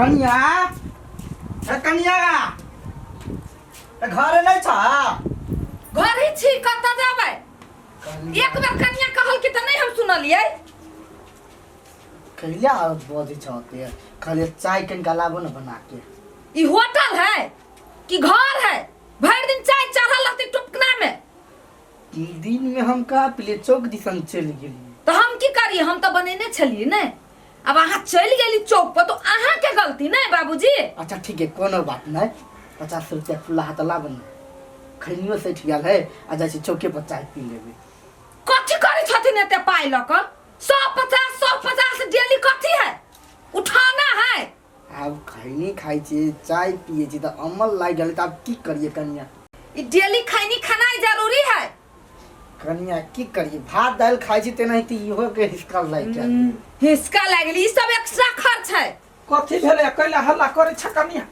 कनिया, ए कनिया, ए घरे नहीं छ? घर ही छी, कतऽ जेबै? एक बेर कनिया कहल कि तऽ नहि हम सुनलियै। कहिया बजै छ ते? कहलियै चाय कनिका लाबो ने बना के। ई होटल है कि घर है? भरि दिन चाय चढ़ल रहतै टुकना में। दिन में हम कहाँ पिलियै, चौक दिसन चलि गेलियै। तऽ हम की करियै? हम तऽ बनेने छलियै ने। अब अहाँ चलि गेली चौक पर तो अहाँके गलती नहि बाबूजी। अच्छा ठीक है, कोनो बात नहीं। 50 रुपया खुला हाथ लाबो ने, खैनियो सठि गेल है आ जाइ छी चौके पर चाय पी लेबै। कथी करै छथिन एते पाइ लऽ कऽ? 150 150 डेली कथी है? उठाना है। आब खैनी खाइ छी, चाय पियै छी तऽ अमल लागि गेलै, तऽ आब की करियै कनिया? ई डेली खैनी खेनाइ जरूरी है? कनिया, की करियै, भात दालि खाइ छी तेनाहिते इहो के हिसकल लागि गेल। हिसका लागि गेल। ई सब एक्स्ट्रा खर्च है। कथी भेलै? कैला हल्ला करै छ कनिया?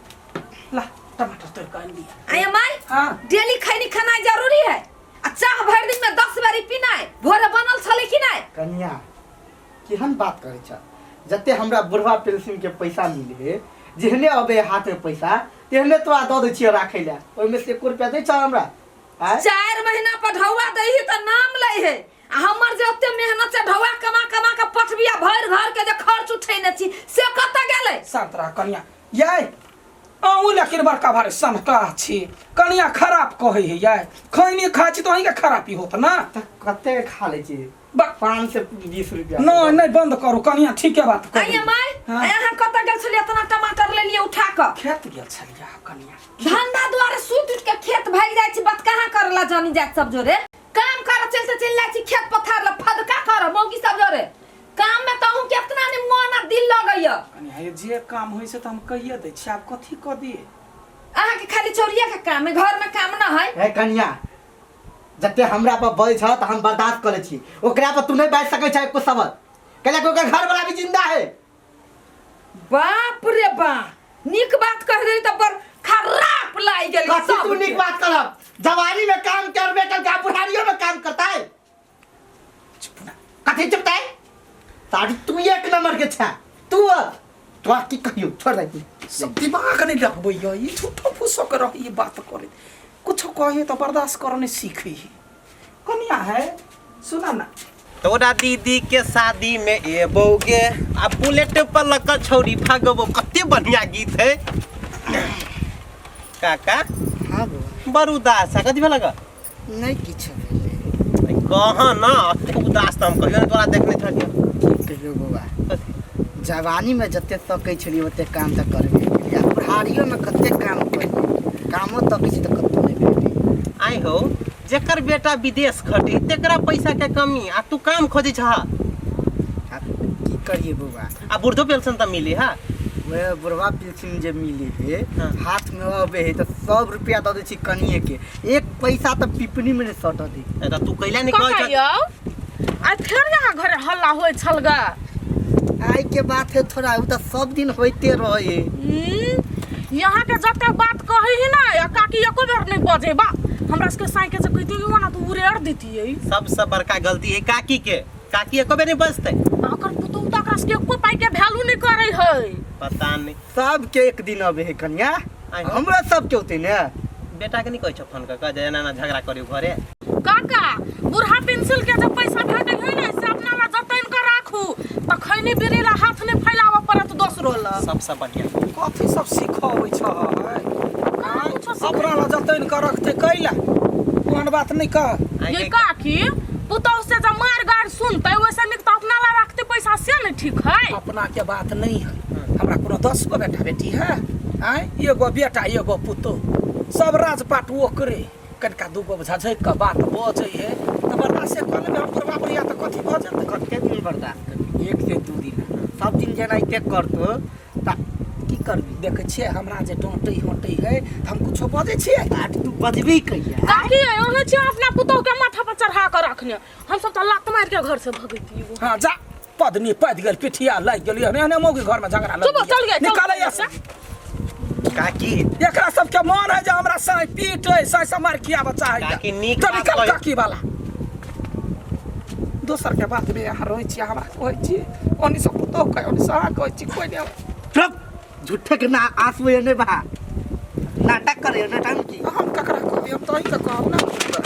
ला, टमाटर तोड़ कऽ आनि दिया। आया माय। हाँ। डेली खैनी खेनाइ जरूरी है आ चाह भरि दिन में 10 बारी पीनाइ? भोरे बनल छलै कि नहि? कनिया, केहन बात करै छ? जते हमरा बुढ़वा पेंशन के पैसा मिले है, जेहने अबे हाथ में पैसा तेहने तोरा दऽ दै छियै राखै लए। ओहिमे से एको रुपया दै छ हमरा आँय? 4 महीना पर ढौआ दै है तऽ नाम लै है आ हमर जे ओते मेहनत से ढौआ कमा कमा के पठबिया भरि घर के जे खर्च उठेने छी से कतऽ गेलै? शांत रह कनिया। याय, अहूँ लेकिन बड़का भारी सनका छी। कनिया खराब कहै है याय, खैनी खाइ छी तऽ अहीँके खरापी होत ना। तऽ कते खा लै छी? 520 रुपया। नहि नहि, बंद करू। कनिया ठीके बात कहै। आइए माय। हाँ। अहाँ कतऽ गेल छलियै? एतना टमाटर लेलियै उठा कऽ। खेत गेल छलियै कनिया। धंधा दुआरे सुति उठि के खेत भागि जाइ छी, बात कहाँ करला जानी जात सब जोरे काम कर चलते चलि जाइ छी खेत पथार ला फदका कर मौगी सब जोरे काम में। तऽ अहूँ के एतना ने मन आ दिल लगैया। कनिया, ये जे काम होइ छै तऽ हम कहिए दै छी, आब कथी कऽ दियै? अहाँ के खाली चोरिया के काम है, घर में काम न है। हे कनिया, जते हमरा पर बजै छ तऽ हम बर्दाश्त कऽ लै छी, ओकरा पर तू नहि बाजि सकै छ एको शब्द, कैला कि ओकर घर वाला भी जिंदा है। बाप रे बा, नीक बात कह देली तऽ बड़ खराब लागि गेल। कथी तू नीक बात करब? जवानी में काम करबे कर के बुढ़ारियों में काम करता है? चुप ना। कथी चुपता है? साड़ी तू एक नंबर के छा तू। अब तोरा की कहियो, छोड़ दे तू। सब दिमाग नहीं लगबैया। ई झूठो फूसो के रही बात करे, कुछो कहे तऽ बर्दाश्त कर नहीं सीखी है। कनिया है, सुना ना। तोरा दीदी के शादी में एबौगे आ बुलेट पर लग छौरी भागबो, कते बढ़िया गीत है काका। हाँ बौआ। बड़ उदास है, कथी भेलक? नहीं, किछु भेलै। कहाँ ना, एते उदास तऽ हम कहियो ने तोरा देखने छलियौ। की कहियो बौआ। कथी? जवानीमे जते तकै छलियै ओते काम तऽ करबे केलियै, आ बुढ़ारियोमे कते काम करियै? कामो तकै छी तऽ कतहु नहि भेटै। आइ हो, जेकर बेटा विदेश खटी तेकरा पैसा के कमी आ तू काम खोजै छह। आब की करियै बौआ? आ बुढ़ो पेंशन तऽ मिली हा। वएह बुढ़वा पेंशन जे मिले है, हाँ। हाथ में अबे है तऽ सब रुपया दऽ दै छी कनिए के, एक पैसा तऽ पिपनी में नहि सटऽ दै। तऽ तू कैला नहि कहै काका छह? यौ, आइ फेर यहाँ घरे हल्ला होइ छल गा? आइ के बात है थोड़ा, ओ तऽ सब दिन होइते रहे है। यहाँ के जते बात कहै ही ना या काकी एको बेर नहीं बजे बा। हमरा सबके साई के जे कहितियै ना तऽ उड़ेर दितियै। सबसे बड़का गलती है काकी के। काकी एको बेर नहीं बजतै। आ ओकर पुतोहु तऽ ओकरा सबके एको पाई के वैल्यू नहीं करै है। पता नहीं। सबके एक दिन अबे है कनिया। आइ हो। हमरा सबके होते ने। बेटा के नहीं कहै छौ फोन कऽ कऽ जे एना एना झगड़ा करियौ घरे? काका, बूढ़ा पेंसिल के जब पैसा भेटै है ने से अपना ला जतन के राखू तऽ खैनी बीड़ी ला हाथ नहीं फैलाबऽ पड़त दोसरो ला। सबसे बढ़िया। कथी सब सिखबै छह? कहाँ कुछो सिखै? अपना ला जतन के रखते कैला? कोन बात नहीं कह। आइ ये के- काकी, पुतोहु से जब मार गाड़ सुनते वैसे निक तऽ अपना ला रखते पैसा से ने ठीक है। अपना के बात नहीं है। हमरा कोनो 10 गो बेटा बेटी है? आय, एगो बेटा एगो पुतोह, सब राजपाट ओकरे। कनिका दूगो झझकि कऽ बात बजै है तऽ बर्दाश्त कऽ लेबै हम। बुढ़बा बुढ़िया तऽ कथी भऽ जेतै? कते दिन बर्दाश्त करबी? 1 से 2 दिन। सब दिन जेनाहिते करतो तऽ की करबी? देखै छियै, हमरा जे डाँटै हटै है तऽ हम कुछो बजै छियै? आठ तू बजबी कहिया? काकी, अहाँ छी अपना पुतोहु के माथा पर चढ़ा के रखने, हम सब तऽ लात मारि के घर से भगैतियै। हाँ जा, पदनी पद गेल, पिठिया लागि गेल। एहने एहने मौगी घर में झगड़ा चुप, चल गए, चल। निकालै यहाँ से। काकी। एकरा सबके मन है जे हमरा साँइ पीट है, साँइ से मार खियाबऽ चाहै। काकी, नीक तो बात निकल। कहै। काकी वाला दोसर के बात में यहाँ रहै छी, हमरा कहै छी ओनी से पुतोह कहे, ओनी से अहाँ कहै छी, कोइ नहि। चुप। झूठे के ना आंसू एने बा नाटक करे नाटक की हम ककरा कहबै हम तऽ अहीँके कहब ने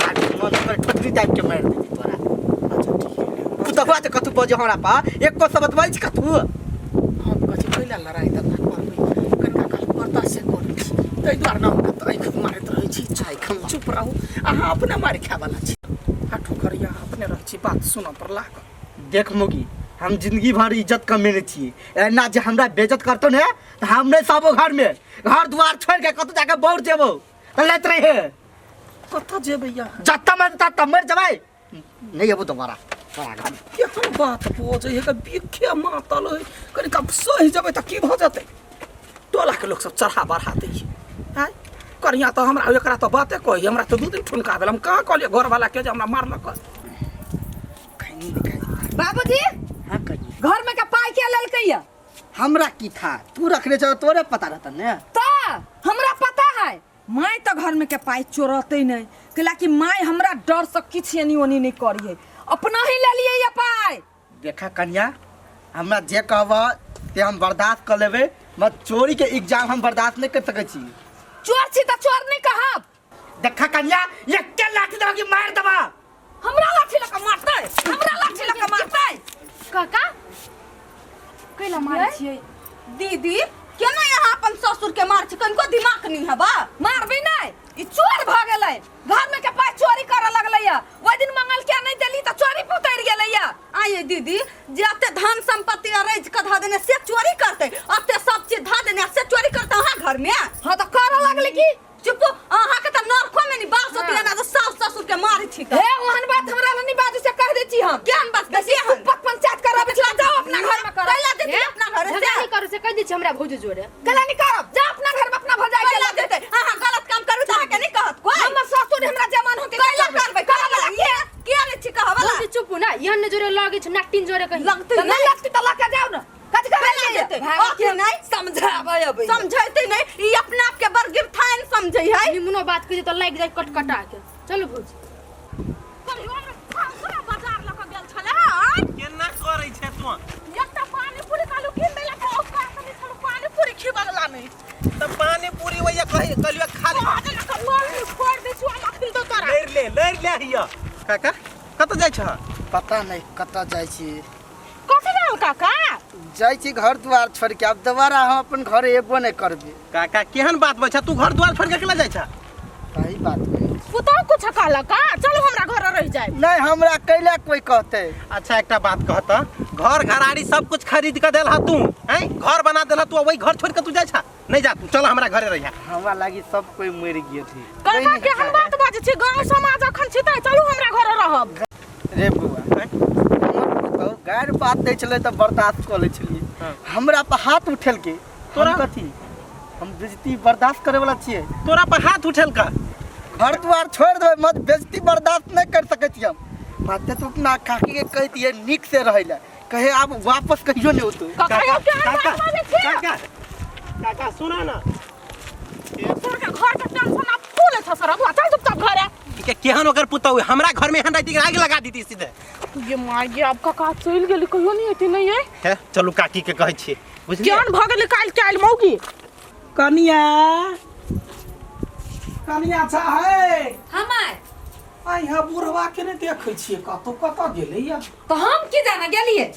आज मन कर ठोकरी टाइप के मार देती तोरा अच्छा ठीक है पुतहुआ जे कथू बजे हमरा पा एको शब्द बजै छी कथू हम कहै छी कैला लड़ाइ दंगा करबै कनिका काल बर्दाश्त करै छी ताहि दुआरे ने हम कतऽ आँखि मारैत रहै छी आँखि चुप रहू अहाँ अपने मारि खायवला छी हाथो करिया अपने रहै छी बात सुनऽ पर लागल देख मुगी हम जिंदगी भर इज्जत कमेने छी एना जे हमरा बेइज्जत करतो ने तऽ हम नहीं सबो घर में घर द्वार छोड़ के कतौ जाके बौर जेबो तऽ लेत रहे कतऽ जेबै अहाँ जत्ता मर तत्ता मर जबै नहीं अबो दोबारा तोरा घर केहन बात बजै है के बिखे मातल है कनिका सहि जेबै तऽ की भऽ जेतै टोलाके लोक सब चढ़ा बढ़ा दै छै आँय करिया तऽ हमरा एकरा तऽ बाते कही हमरा तऽ दू दिन ठुनका देल हम कहाँ कहलियै घरवालाके जे हमरा मारलक खैनी निकाल बाबूजी हाँ करिया घर में के पाई के लेलकै या हमरा की था तू रखने छौ तोरे पता रहता ने त हमरा पता है माय तो घर में के पाई चोरते नहीं कैला कि माय हमरा डर से किछ एनी ओनी नहीं करी है अपना ही ले लिए ये पाई देखा कन्या हमरा जे कहब ते हम बर्दाश्त कर लेबै मगर चोरी के एग्जाम हम बर्दाश्त नहीं कर सकै छी चोर छी त चोर नहीं कहब देखा कन्या एके लाठी देबा कि मार देबा हमरा लाठी लऽ कऽ मारतै हमरा लाठी लऽ कऽ मारतै काका कैला मारै छियै दीदी केना यहाँ अपन ससुर के मार छी कनिको दिमाग नहीं है बा मारबै नहि ई चोर भऽ गेलै घर में के पाइ चोरी करऽ लगलै या ओहि दिन मंगल के नहि देली तऽ चोरी पे उतरि गेलै या आये दीदी जे अते धन संपत्ति अरेज के धऽ देने से चोरी करते अते सब चीज धऽ देने से चोरी करते अहाँ घर में हाँ तऽ करऽ लगलै की चुप अहाँ के तऽ नरको में नहीं बास होती ना तो सास ससुर के मारे छी हे ओहन बात हमरा लग नहीं बाजू से कह दै छी हम केहन बात बेसी केहन? पक पंचायत करब छी जाओ अपना घर में करब कैला देती अपना घर से झगड़ा नहीं करू से कह दै छी हमरा भौजी जोरे कैला नहीं करब जा अपना घर में अपना भौजाई के कैला लग देते अहाँ गलत काम करू तऽ अहाँ के नहीं कहत कोई हमर ससुर हमरा जमान होते कैला करबै कहबला के के नहीं छी कहबला भौजी चुप ना एहन ने जोरे लगै छै नाटिन जोरे कहीं लगतै तऽ नहीं लगती तऽ लऽ के जाओ ना कथी करै कैला ले जेतै? भागे अथी के नहि? समझाबै अबै समझैते नहीं ई अपना आप के बड़ गिरथान समझै है निमुनो बात कहिए तऽ लागि जाय कटकटा के चलू भौजी कहियो हमरा सासुरा बाजार लऽ कऽ गेल छलै हँ केना करै छै तू एकटा पानी पूरी कालू कीन देला के औकात नहीं छलू पानी पूरी खिबगला नहीं तऽ पानी पूरी वही कही कहलियो खा ले आज लऽ कऽ पानी फोड़ दै छियौ हम अखन तो तोरा लड़ि ले लड़ि ले हिया काका कतऽ जाइ छह पता नहीं कतऽ जाइ छी कथी भेल काका जाइ छी घर द्वार छोड़ के आब दोबारा हम अपन घर एबो नहीं करबे काका केहन बात बचा तू घर द्वार छोड़ के अकेला जाइ छह सही बात कहै छी। पुतहु कुछ कहलक का चलू हमरा घर रह जाए नहीं हमरा कैला कोई कहते अच्छा एकटा बात कहता घर घराड़ी सब कुछ खरीद के देल तू हैं घर बना देल तू वही घर छोड़ के तू जाइ छा नहीं जा तू चल हमरा घरे रहिया हमरा लागी सब कोई मर गेल थी काका केहन बात बाजै छी गाँव समाज अखन छी तऽ चलू हमरा घर रहब रे बौआ हमर पुतहु गारि बात दै छलै तऽ बर्दाश्त कऽ लै छलियै हाँ। हमरा पर हाथ उठेलकै तोरा? हम कथी हम बेजती बर्दाश्त करे वाला छियै तोरा पर हाथ उठेल का घर द्वार छोड़ि देबै मत बेजती बर्दाश्त नहि कर सकै छियै हम बाते तो अपना काकी के कहि दियै नीक से रहै लए कहे आब वापस कहियो नहि औतौ काका यौ केहन बात बाजै छी काका काका सुना ना तोर के घर के टेंशन आब फूल छ सर अगुआ चल चुपचाप घरे के केहन ओकर पुतहु है? हमरा घर में एहन रहती कि आग लगा दीती सीधे ये माय गे आब काका चलि गेली कहियो नहीं एती नहीं है हे चलू काकी के कहै छियै बुझलियै केहन भऽ गेली काल्हि काल्हि मौगी कनिया कनिया छा है हम आए आइ हा बुढ़वा के नहि देखै छियै कतौ कतऽ गेलैया तो हम की जाना गेलिए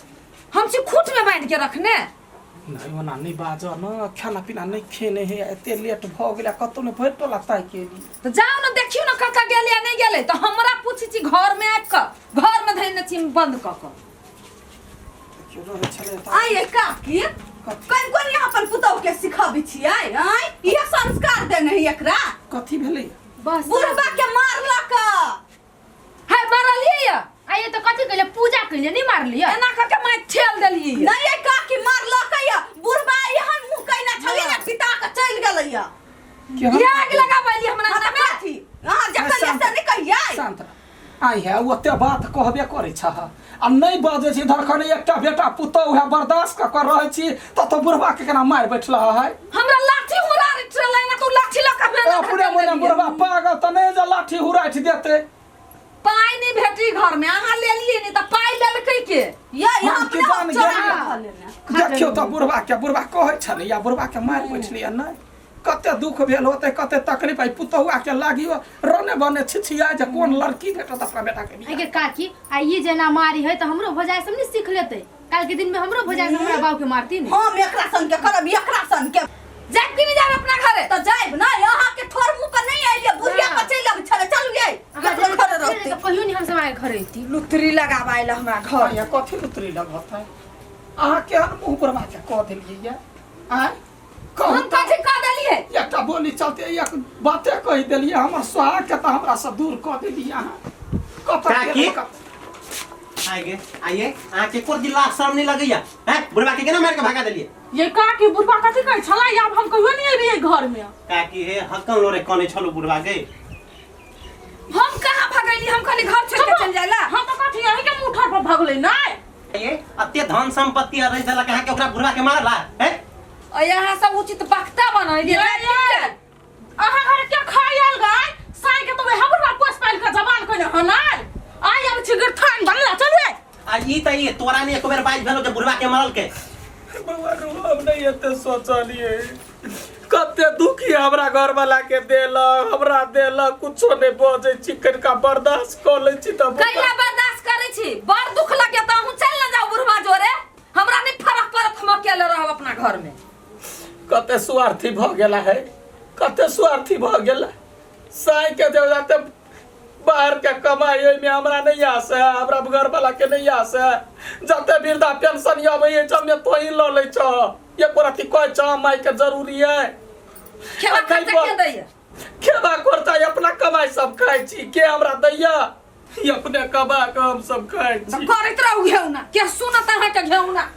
हम छी खूट में बांध के रखने नहि ओना नहि बाजऽ न खाना पीना नहि खेने हे एते लेट भऽ गेलै कतौ नहि भरि टोला ताकि एली तो जाओ ना देखियो ना कतऽ गेलिए नहीं गेले तो हमरा पूछी छी घर में आबि कऽ घर में धैने छी बंद कऽ कऽ देखियौ रहै छलै तऽ आइ ये काकी कोन कोन यहाँ अपन पुतहु के सिखाबै छियै आँय इहे संस्कार देने है एकरा कथी भेलै बस बुढ़बा के मारलक है मारलिए या आइए तऽ कथी कहलियै पूजा कहलियै नहि मारलियै एना कऽ के मारि ठेल देलिए नहीं ये काकी मारलक या बुढ़बा एहन मुँह कैने छलियै ने पिता के चलि गेलै या केहन ये आग लगाबलिए हमरा हाँ, अंगना तऽ में कथी अहाँ जे कहियै से नहि कहियै शान्त रह। आइ है ओते बात कहबे करै छह आ नहि बजै छी धरखन एकटा बेटा पुतहु है बर्दाश्त कऽ कऽ रहै छी तऽ तो बुढ़बा के केना मारि बैठल है हमरा लाठी हुरा चलै ना तू लाठी लऽ कऽ ए, पूरे महीना बुढ़बा पागल तऽ नहि जे लाठी हुराठि देतै पाइ नहि भेटी घर में अहाँ लेलिए नहीं तऽ पाइ लेलकै के ये यहाँ हम की अपने जान चोरा गेलियै? के खा लेने देखै देखियौ तऽ बुढ़बा के बुढ़बा कहै छलैया बुढ़बा के मारि बैठलियै नहि कते दुख भेल होतै कते तकलीफ आई पुतहुआ के लागियो रने बने छिछिया जे कोन लड़की भेटत अपना बेटा के बियाह। आगे काकी आ ई जेना मारी है तऽ हमरो भौजाई सब नहीं सीख लेतै काल के दिन में हमरो भौजाई सब हमरा बाप के मारती ने हम एकरा सन के करब एकरा सन के जायब कि नहीं जायब अपना घरे तऽ जायब ना अहाँ के ठोर मुंह पर नहीं आइलिए बुढ़िया पर चलि आबै छलै चलू ये अहाँ ककरो जेना घरे रहतै तऽ कहियो नहीं हम सब आगे घर अयती लुतरी लगाबा आयल हमरा घर या कथी लुतरी लगत है अहाँ केहन मुँह बुढ़बा के कह देलियै या आँय कहू हम तऽ कथी कह देलियै एकटा बोली चलते एक बाते कहि देलियै हमर सोहाग के तऽ हमरा से दूर कऽ देलियै अहाँ कतऽ काकी? गेलै, कतऽ- आइए आइए अहाँ के एको दिन लाज शर्म नहीं लगैया हैं बुढ़वा के केना मार के भगा देलिए ये काकी बुढ़बा कथी कहै छलै आब हम कहियो नहीं एलियै घर में काकी हे हक्कन लोरे कने छलो बुढ़वा के हम कहाँ भगैली हम खाली घर छोड़ के चल जाइला हम तो कथी अहीं के मुँह ठोर पर भगलै नहीं ये अते धन संपत्ति आ रही देलक अहाँ के ओकरा बुढ़वा के मारला हैं और यहाँ सब उचित वक्ता बनल ये, ये। अहाँ घर के खाइ आयल गाय साई के तो वएह बुढ़बा पोस पालि के जवान कने हनाय आइ आबै छी गिरथान बनला चलू ए आ ई त ई तोरा ने एको बेर बाज भेलो जे बुढ़वा के मारल के बौआ रो हम नहीं एते सोचलिए कते दुखी हमरा घर वाला के देलक हमरा देलक कुछो नहीं बजै छी कनिका बर्दाश्त कऽ लै छी तऽ कैला बर्दाश्त करै छी बड़ दुख लगे तऽ अहूँ चल ना जाओ बुढ़वा जोरे हमरा नहीं फर्क पड़त हम अकेले रहब अपना घर में कते स्वार्थी भऽ गेला है कते स्वार्थी भऽ गेला साई के जब जाते बाहर के कमाई ओहिमे हमरा नहीं आस है हमरा घर वाला के नहीं आस है जते वृद्धा पेंशन अबै है जमे तोही लऽ लै छह एको रत्ती कहै छह माई के जरूरी है खेबा अखन खर्चा के दैया खेबा खर्चा अपना कमाई सब खाइ छी के हमरा दैया ई अपने कमा कऽ हम सब खाइ छी करैत रहू घेउना के सुनत अहाँके घेउना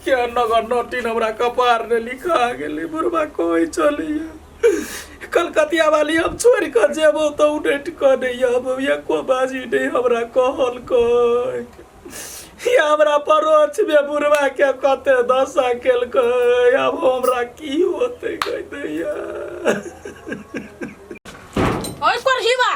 के नगर नोटिन हमरा कपार ने लिखा गेलै बुढ़बा कहै चलैया कलकतिया वाली हम छोड़ि कऽ जेबो तऽ उनटि कऽ नहि आबो एको बाजी नहि हमरा कहलकै ई हमरा परोछमे बुढ़बा के कते दशा केलकै आब हमरा की होतै कहि दैया ओइ कोरहीवा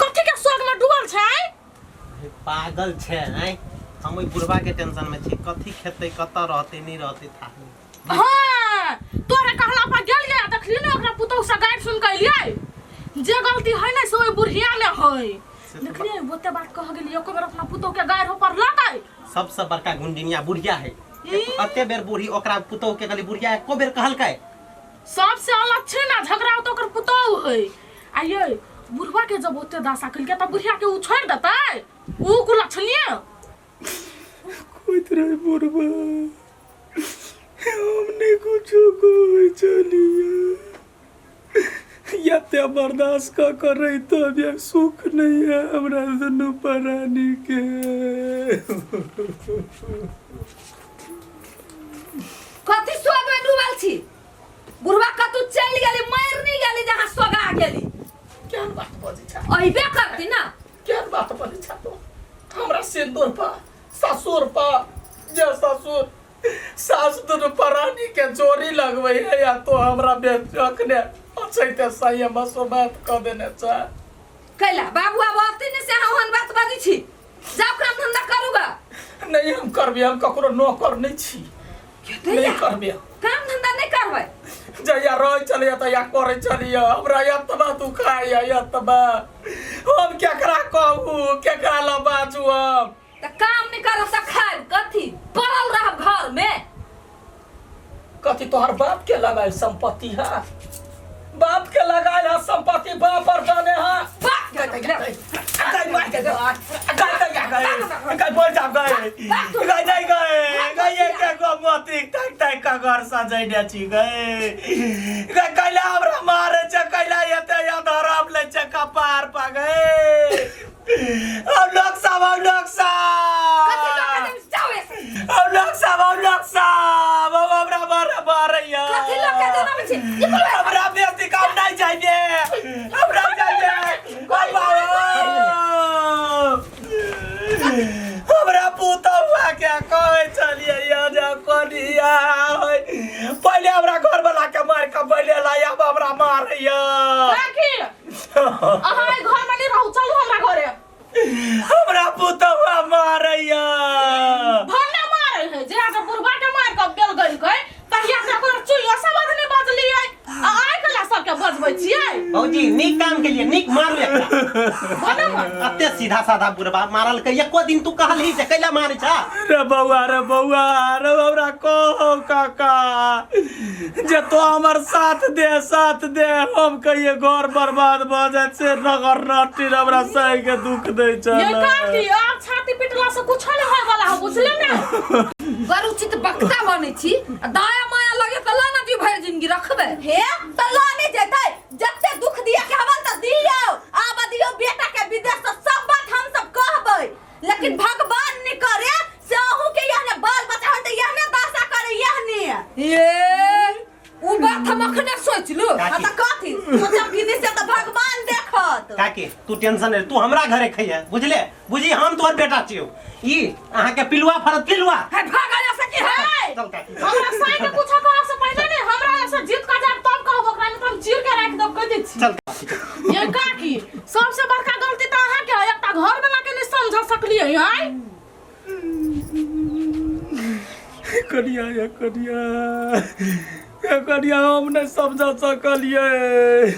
कथी के शोक में डूबल छै पागल छै आँय हम ओहि बुढ़वा के टेंशन में छी कथी खेतै कतऽ रहतै नहि रहतै थाह नहि हाँ तोरे कहला पर गेलियै आ देखली ने ओकरा पुतोहु से गारि सुन के एलियै जे गलती है ने से ओहि बुढ़िया ने है से तऽ देखलियै ओते बात कह गेलियै एको बेर अपना पुतोहु के गारि हो पड़लकै सबसँ बड़का गुंडिनिया बुढ़िया है कते बेर बूढ़ी ओकरा पुतोहु के कहली बुढ़िया एको बेर कहलकै सबसे अलग छै ने झगड़ा तो ओकर पुतोहु है आ ये बुढ़वा के जब ओते दासा केलकै तऽ बुढ़िया के उ छोड़ि देतै उ कुलक्षणीय कोइत रहे बुढ़बा हम नहीं कुछो कहै छलियै एते बर्दाश्त कऽ कऽ रहितो भी सुख नहीं है हमरा दुनू प्राणी के कथी सोग में डूबल छी बुढ़वा कतू चलि गेली मरि नहीं गेली जहाँ सोगा गेली केहन बात बजै छै अइबे करती ना केहन बात बजै छै तू हमरा सिन्दूर पर ससुर पर जे ससुर सास दुनू प्राणी के जोड़ी लगबै है या तो हमरा अखने अछैते सही बसो बात कऽ देने छै कैला बाबू आब अबती ने से अहाँ ओहन बात बजै छी जाओ काम धंधा करूगा नहीं हम करबे हम ककरो नौकर नहीं छी नहीं करबे काम धंधा नहीं करबै जहिया रहै छलियै तहिया करै छलियै हमरा एतबा दुखाइया एतबा हम केकरा कहू केकरा लग बाजू हम तऽ काम नहीं करब तऽ खायब कथी पड़ल रहब घर में कथी तोहर बाप के लगायल संपत्ति है बाप के लगायल है संपत्ति बाप पर जाने है बाप के गई गई मार के गई गई गई गई बोल जाब गई गई नहीं गई गई एक गो मोती तक तक का घर सजैने छी गई गई कैला हमरा मारे छै कैला एते या धरम ले छै कपार पर गई हम लोग सब हम लोग कथी लऽ सब के देब? जाओ एसे। हम लोग सब हम लोग सब हम हमरा मारे मारैया कथी लऽ के देना छी निकलू एसे। हमरा बेसी काम नहीं चाहिए हमरा चाहिए कोई हमरा पुतहुआ के कहै छलियै या जे कनिया होय पहिले हमरा घर वाला के मारि के बैलेला आब हमरा मारैया काकी अहाँ एहि घर में नहीं रहू चलू हमरा घरे हमरा पुतहुआ मारैया भन्ने मारे है जे आके बुढ़बा भौजी नीक काम के लिए नीक मारू एकरा। अते सीधा साधा बुढ़बा मारल के एको दिन तू कहलही जे कैला मारै छा रे बौआ रे बौआ रे हमरा कहो काका जे तो हमर साथ दे साथ दे हम कहिए घर बर्बाद भऽ जायत से नगर नटी हमरा सही के दुख दै ये छल काकी आब छाती पिटला से कुछो नहीं होय वाला है बुझले ना बड़ उचित वक्ता बनै छी आ दाया माया लगे तऽ ला ना दियौ भरि जिंदगी रखबै हे त ल नै जेतै जते दुख दिया के हवन त दियौ आब दियौ बेटा के विदेश से सब बात हम सब कहबै लेकिन भगवान ने करे से अहू के यहने बाल बच्चा होते यहने दशा करे यहने ये उ बात हम अखने सोचलु हाँ त कथी सोचब कि नहीं से त भगवान देखत काकी तू टेंशन नहीं तू हमरा घरे खइहे बुझले बुझी हम तोहर बेटा छियौ ई अहाँ के पिलुआ फरत पिलुआ है भागा जा सकी है चल काकी हमरा साई के कुछ कहब से पहिले नहीं हमरा से जीत का जाब तब कहब ओकरा नहीं त हम चीर के राख देब कह दै छी चल काकी चल। ये काकी सबसे बड़का गलती त अहाँ के है एकटा घर वाला के नहीं समझ सकलिए आय कनिया ये कनिया ये कनिया हम नहीं समझ सकलिए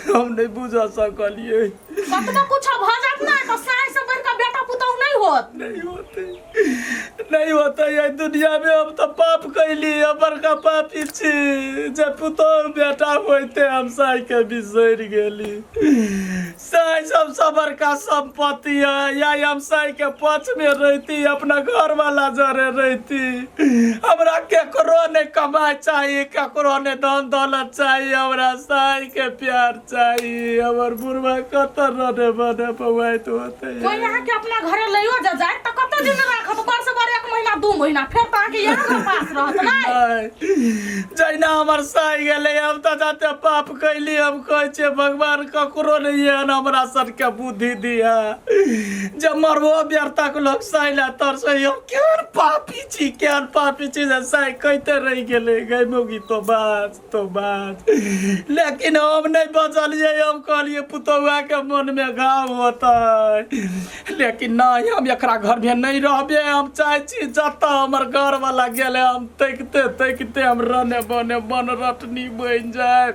हम नहीं बुझ सकलिए कतनो कुछ भ जात ना त साई से बड़का बेटा पुतहु नहीं होत नहीं होते नहीं होते ये दुनिया में हम तो पाप कैली हम बड़का पापी छी जे पुतोह बेटा होते हम साई के बिसरि गेली साई सबसँ बड़का संपत्ति है या हम साई के पक्ष में रहती अपना घर वाला जरे रहती हमरा केकरो नहीं कमाई चाहिए केकरो नहीं धन दौलत चाहिए हमरा साई के प्यार चाहिए हमर बुढ़वा कत रने बने पवाइत होते कोई अहाँ के अपना घरे लइयो जा जाए त कते दिन राखत ऊपर से बड़ एक महीना दू महीना फेर त अहाँ के यहाँ घर पास रहत नहीं जहिना हमर साई गेलै हम तऽ जाते पाप कैली हम कहै छियै भगवान ककरो नहि एहन हमरा सनके बुद्धि दिया जे मरबो बेर तक लोक साई लए तरसै हम केहन पापी छी केहन पापी छी जे साई कहिते रहि गेलै गै मौगी तो बाज तो बाज लेकिन हम नहि बचलियै हम कहलियै पुतौआके मनमे घाव होतै लेकिन नहि हम एकरा घरमे नहि रहबे हम चाहै छी जतऽ हमर घरवला गेलै हम तकिते तकिते हम रने बने बन रटनी बनि जायब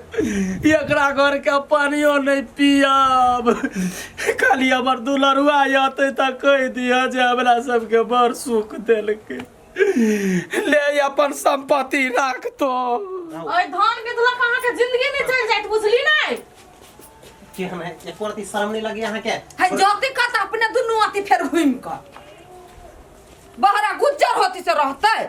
एकरा घरके पानियो नहि पियब खाली हमर दुलरुआ अतै तऽ कहि दिअ जे हमरा सबके बड़ सुख देलकै ले अपन सम्पत्ति राख तो ओइ धान बिधलक अहाँ के जिंदगी नहीं चल जाइत बुझली नहीं कि हमें एको रति शर्म नहीं लगी अहाँ के है जल्दी कर त अपने दुनू अति फेर घूमि कऽ बहरा गुज्जर होती से रहतै।